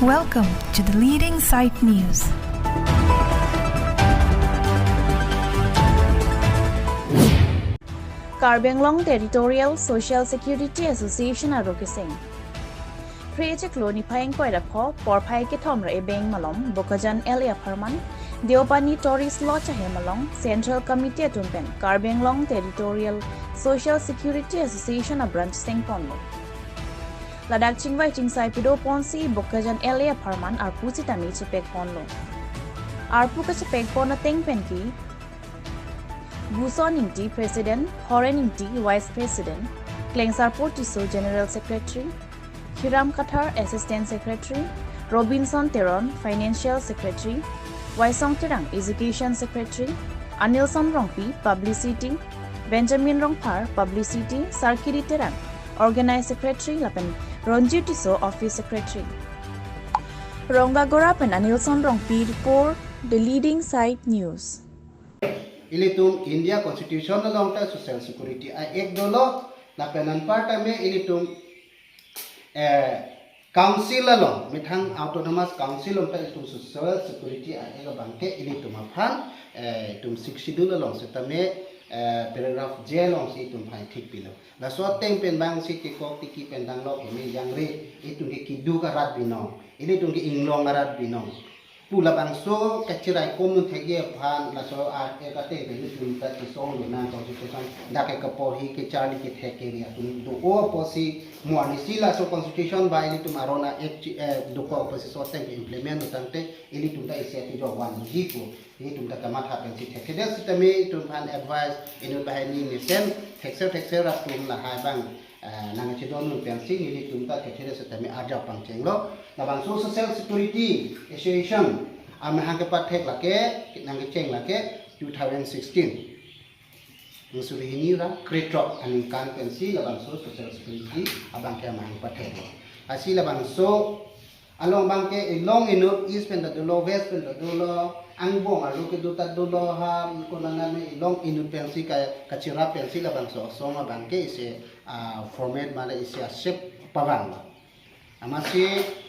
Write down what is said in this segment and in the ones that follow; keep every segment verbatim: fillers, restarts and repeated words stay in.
Welcome to the leading site news. Karbi Anglong Territorial Social Security Association aro keseng. Phre chiklo niphai ingkoi ra pho porphai kethom ra ebeng malom Bokajan L A apharman Deopani Tourist Lodge ahem along Central Committee atum pen Karbi Anglong Territorial Social Security Association a branch sengponlo. Ladak chingvai chingsai pado ponsi Bokajan L A apharman arpu sitame chepekponlo. Arpu kachepekpon ateng pen ke Buson Ingti President, Horen Ingti Vice President, Klengsarpo Tisso General Secretary, Hiram Kathar Assistant Secretary, Robinson Teron Financial Secretary, Waisong Terang Education Secretary, Anilson Rongpi Publicity, Benjamin Rongphar Publicity, Sarkiri Terang Organize Secretary lapen Ronjit Tisso Office Secretary. Rongagora pen Anilson Rongpi report, the leading site news. Ilitum India Constitution along ta Social Security Act dolo, lapen anparta me ilitum eh, council along, methang autonomous council along ta ilitum Social Security Act abangke ilitum aphan, eh, itum Sixth Schedule along sitame, eh, paragraph J alongsi itum aphan thik pilo. Laso ateng pen bangsi kekok tiki pen danglok eme jangre, itum ke keduk arat binong, ilitum ke inglong arat binong pu labangso kachirai komnun thekji aphan laso a-, eh, kate pen itum ta kesong lo nang constitution dak ke kaporhi kecharli kethek keri atum do-o apotsi mo arnisi laso constitution ba ilitum aron a-act, eh, dokok apotsi laso ateng implement lo tangte ilitum ta isi ati jo wan ji pu ilitum ta kamatha pensi thekthedet sitame itum aphan advice inut banghini mesen thekser thekser atum lahai abang, eh, nangchedondun pensi nelitum ta thekthedet sitame arjap pangchenglo. Labangso Social Security Association amahang kepathek lake, nangkecheng lake two thousand sixteen. Suri hini ra krethrok aningkan pensi labangso Social Security abangke amahang pathek. Lasi labangso along abangke elong inut East pen ta dolo, West pen ta dolo, angbong arlo kedo ta dolo ha, konat me elong inut pensi ka, kachira pensi labangso asong abangke isi, ah, format mane isi asep pavang. Amatsi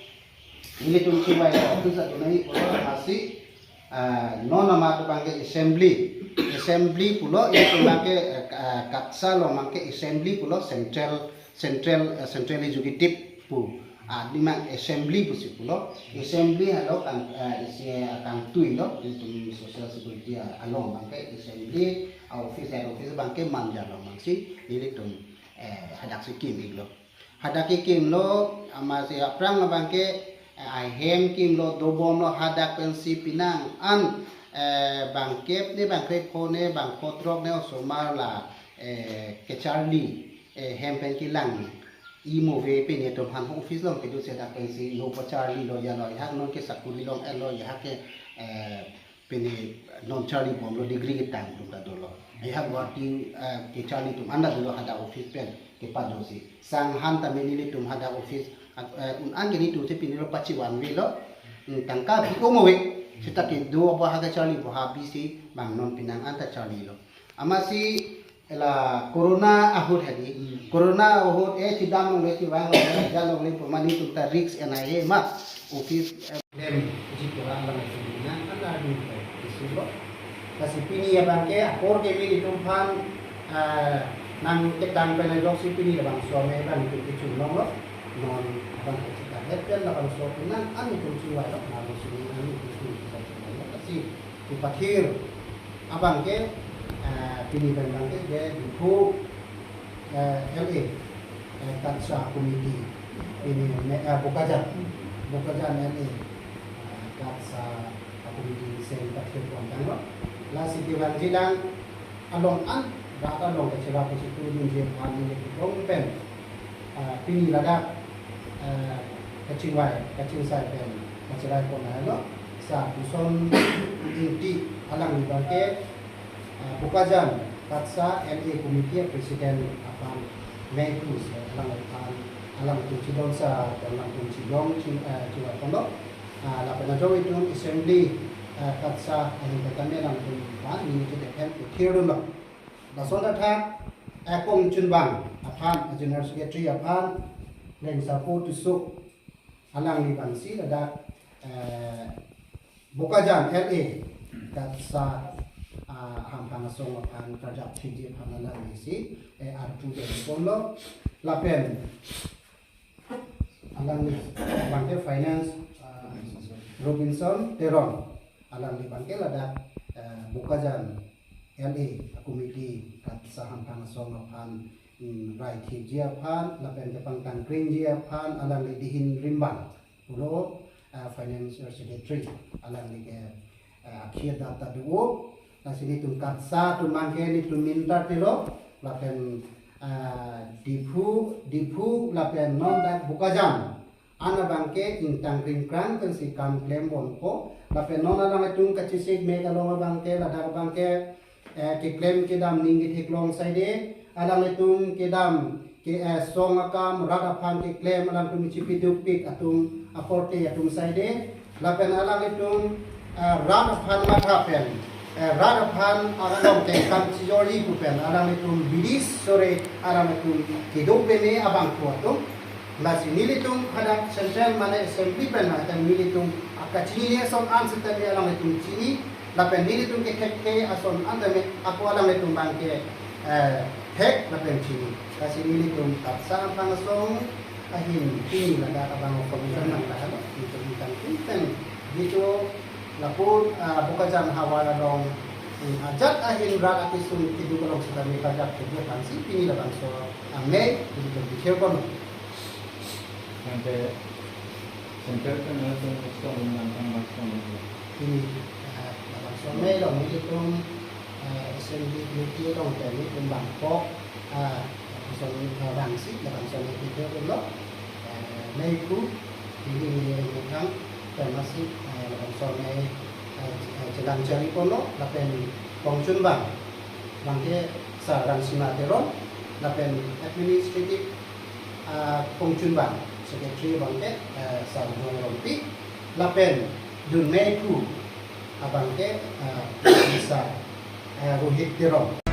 ilitum chingvai office adonai pulo amatsi, ah, non amat abangke assembly, assembly pulo ilitum abangke, eh, ah, KATSSA along abangke assembly pulo central, central, eh, central executive pu. Ah, dima assembly pusi pulo, assembly halo kan, eh, isi, eh, kangtui lo ilitum Social Security along abangke assembly, ah, office, head office abangke Manja along amatsi ilitum, eh, hadaksi kim-iklo. Hadak kekimlo, amatsi aphrang abangke, eh, ahem kimlo, dobomlo, hadak pensi penang an, eh, bangkep ne, bangkrepho ne, bangphotrok ne osomar la, eh, kecharli, eh, hem pen kelang imo ave pine atum aphan office along kedo si hadak pensi no pacharlilo, jalo ajahak non ke sakuri long-etlo, ajahak ke, eh, pine non charli bomlo, degree ketang atum ta dolo. Ajahak Guwahati, eh, kecharli atum anta dolo hadak office pen kepadosi. Sanghan tame nelitum hadak office, eh, un-an ke nelitum si pine lo pachivanvelo. Hmm, tangka bi-o mo ave. Seta kedo abo ha kecharli abo ha bisi bang non penang anta charlilo. Amatsi la corona ahut hadi. Hmm. Corona ahut, eh, chedam longle, chevang longle, ja longle pu ma nelitum ta risk en-e ma office, eh, dem ji pura alam itu na, kan ada di isi lo. Lasi pini abangke apor ke nelitum aphan, eh, nangketang pen ajoksi pini labangso me abang itu kechun longlo. Non abangke chita het pen labangso penang an itum chingvailo, labangso penang an itum chingvailo. Lasi kepathir abangke, eh, pini pen abangke ke Diphu, eh, L A, eh, KATSSA committee, pini me, eh, Bokajan, Bokajan L A, eh, KATSSA committee seng pathir pon tanglo. Lasi kevangjilang along an, rat along kachira pusi tu dunji aphan neli kebong pen, ah, pini ladak, ah, kachingvai, kachingsai pen kachirai pon halo, sa Buson Ingti alangli abangke, ah, Bokajan KATSSA L A committee president aphan mengkus, alangphan, alangtum chedon sa, alangtum chedon ching, ah, chingvai ponlo. Ah, lapen ajo itum assembly, ah, KATSSA ahin kata me alangtum aphan neli chedephen kuthir dunlo. Lason athak, eh, kongchunbang aphan, general secretary aphan, Klengsarpo Tisso, Alangli abangsi ladak, eh, Bokajan L A KATSA, ah, hamphang asong aphan karjap thekji aphan alanglisi, eh, arju dengponlo. Lapen alangli abangke finance, ah, Robinson Teron, alangli abangke ladak, eh, Bokajan L A committee KATSA hamphang asong aphan, mm, rai thekji aphan lapen kepangtangkringji aphan alangli dihin rimbang pulo, eh, financial secretary, alangli ke, eh, akhir data duo. Lasi nelitum KATSA atum abangke nelitum minta telo, lapen, eh, Diphu, Diphu lapen non dak Bokajan an abangke ingtang kringkrang pensi kam klembompo. Lapen non alanglitum kachesik mek along abangke, ladak abangke, eh, keklem kedam ning ketheklong saide, alanglitum kedam ke, eh, song akam rat aphan keklem alangtum chipidukpik atum akorte atum saide. Lapen alanglitum, eh, rat aphan matha pen, eh, rat aphan along ke kam chijorji pu pen alanglitum bidi sore alanglitum kedo peme abangphu atum. Lasi nelitum hadak central mane assembly pen mane nelitum akachinine ason an setame alanglitum chini. Lapen nelitum kethekthe ason an tame ako alanglitum abangke, eh, thek lapen chini. Lasi nelitum KATSA hamphang asong ahin pini ladak abang commission nangkahelo, nelitum ingtang ingtang video lapu, ah, Bokajan havar along, hmm, ajat ahin rat akesung keduk along setame karjap thekji aphansi pini labangso amei nelitum bishar kono. Ante center pen latum song nangkang bangso amei. Pini, ah, labangso amei along nelitum, ah, assembly duty along pen nelitum bangkok, ah, labangso, ah, bangsi labangso amei bishar kono. Eh, mei ku pini ni methang pen masi, eh, labangso amei, eh, eh, chelang chari kono lapen kongchun abang abangke Sar Rangsina Teron lapen administrative, ah, kongchun abang secretary abangke, eh, Sar Jong Rongpi lapen dun mei ku abangke, eh, Sar, eh, Rohit Teron.